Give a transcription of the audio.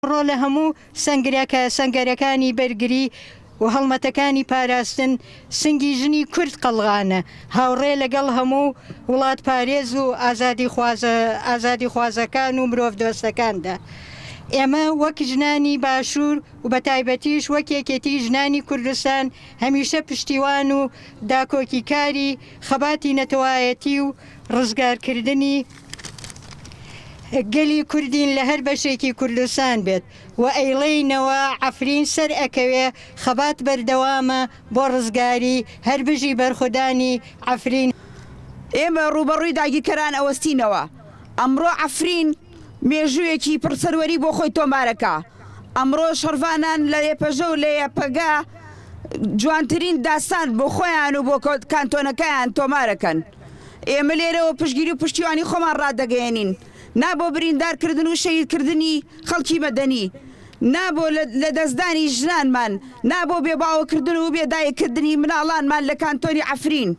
ئەمڕۆ لە هەموو سەنگرەکە سەنگەرەکانی بەرگری و هەڵمەتەکانی پاراستن سنگی ژنی کورد قەڵغانە، هاوڕێ لەگەڵ هەموو وڵاتپارێز و ئازادیخوازە ئازادیخوازەکان و مرۆڤدۆستەکاندا. ئێمە وەک ژنانی باشوور و بەتایبەتیش وەک یەکێتی ژنانی کوردستان هەمیشە پشتیوان و داکۆکیکاری خەباتی نەتەوایەتی و ڕزگارکردنی گەلی کوردین لە هەر بەشێکی کوردستان بێت و ئەیڵێینەوە عەفرین سەر ئەکەوێ خەبات بەردەوامە بۆ ڕزگاری هەر بژی بەرخودانی عەفرین. ئێمە ڕووبەڕووی داگیرکەران ئەوەستینەوە. ئەمڕۆ عەفرین مێژوویەکی پڕ سەروەری بۆ خۆی تۆمارەکا. ئەمڕۆ شەڕڤانان لە یەپەژە و لە یەپەگە جوانترین داستان بۆ خۆیان و بۆ کانتۆنەکەیان تۆمارەکەن. ئێمە لێرەوە پشتگیری و پشتیوانی خۆمان ڕادەگەیەنین نا بۆ بریندارکردن و شەهیدکردنی خەڵکی مەدەنی، نا بۆ لەدەستدانی ژنانمان، نا بۆ بێباوەکردن و بێدایککردنی مناڵانمان لە کانتۆنی عەفرین.